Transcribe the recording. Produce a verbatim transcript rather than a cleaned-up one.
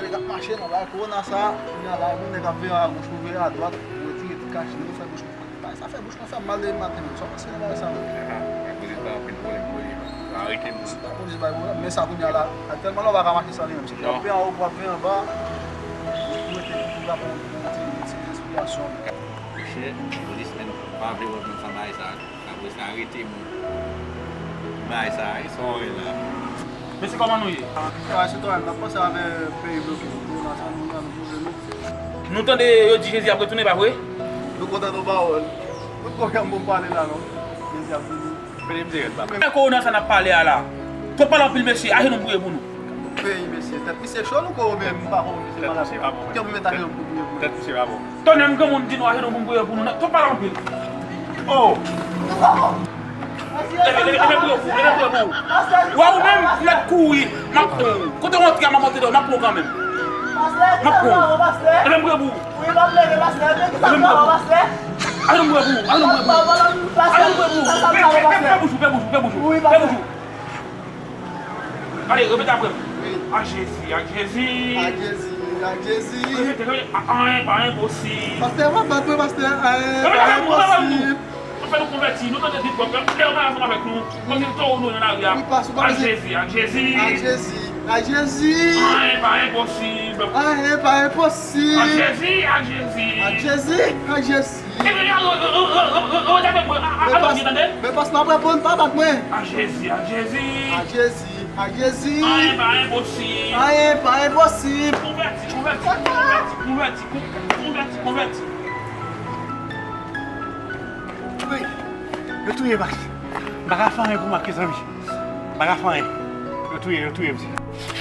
Nèg ap mache nan bagay kowona sa, kounye a la, moun nèg ap veye agoch, nou veye adwat, nou retire ti kach nou, nou fè bouch nou fè mal depi maten menm. Sa w panse de bagay sa menm? Akoz li bay anpil pwoblèm pou li. Arete moun. Sa polis bay pwoblèm, men sa kounye a la, aktyèlman la, w pa ka mache san li menm. Si w ap veye anwo, w ap veye anba, ou rete pou la pou ti, ti respirasyon. Mesye, polis menm pa vle wè moun san bagay sa. Apre sa, arete moun. Bagay sa, e sa w wè la. Mesye, kòman nou ye? Sa va, sitwayen, n ap panse avè peyi bloke, nou la sa, nou la, nou poze nou. Nou tande yo di Jezi ap retounen, pa vre? Nou kontan nou pawòl. Nou poko janm bon pale la, non. Jezi ap vini. Mete m dirèk, pa. Men kowona sa n ap pale a la. Twòp pale anpil, mesye. Ajenou m priye pou nou. Peyi, mesye. Tèt misye cho, nou ko menm, m pa ko misye malad. Tèt misye pa bon. Ki anvi met ajenou pou priye pou nou? Tèt misye pa bon. Tonnè, m granmoun di nou ajenou pou m priye pou nou. Twòp pale anpil. Oh! Leve, leve, leve pou yo, leve pou yo. Wè ou menm, ou mèt kouri. M ap pran ou. Kote w antre a, m ap antre deyò, m ap pran ou kanmenm. M ap pran ou. Leve m priye pou ou. Leve m priye pou ou. Leve m priye pou ou. Leve m priye pou ou. Leve m priye pou ou. Fè, fè, fè bouch ou, fè bouch ou, fè bouch ou. Fè bouch ou. Ale, repete apre m. Wi. Ak Jezi, ak Jezi. Ak Jezi, ak Jezi. Repete, repete. A, anyen pa enposib. Pastè, w ap bat mwen, pastè. Anyen pa enposib. Ann fè nou konvèti, nou tande bit bòb la, lè yo pa ansanm avèk nou, kòmsi towo nou nan lari a. Wi, pastè, pa bezwen. Ak Jezi, ak Jezi. Ak Jezi, ak Jezi. Anyen pa enposib. Anyen pa enposib. Ak Jezi, ak Jezi. Ak Jezi, ak Jezi. Epi, yo, yo, yo, yo, yo, yo, yo, tande mwen, a, a, a, tande. Men pas, men pas, m ap reponn, pa bat mwen. Ak Jezi, ak Jezi. Ak Jezi, ak Jezi. Anyen pa enposib. Anyen pa enposib. Konvèti, konvèti, konvèti, konvèti, konvèti, konvèti. Wi, yo touye Max. M pa ka fè anyen pou Max, mezanmi. M pa ka fè anyen. Yo touye, yo touye, mesye.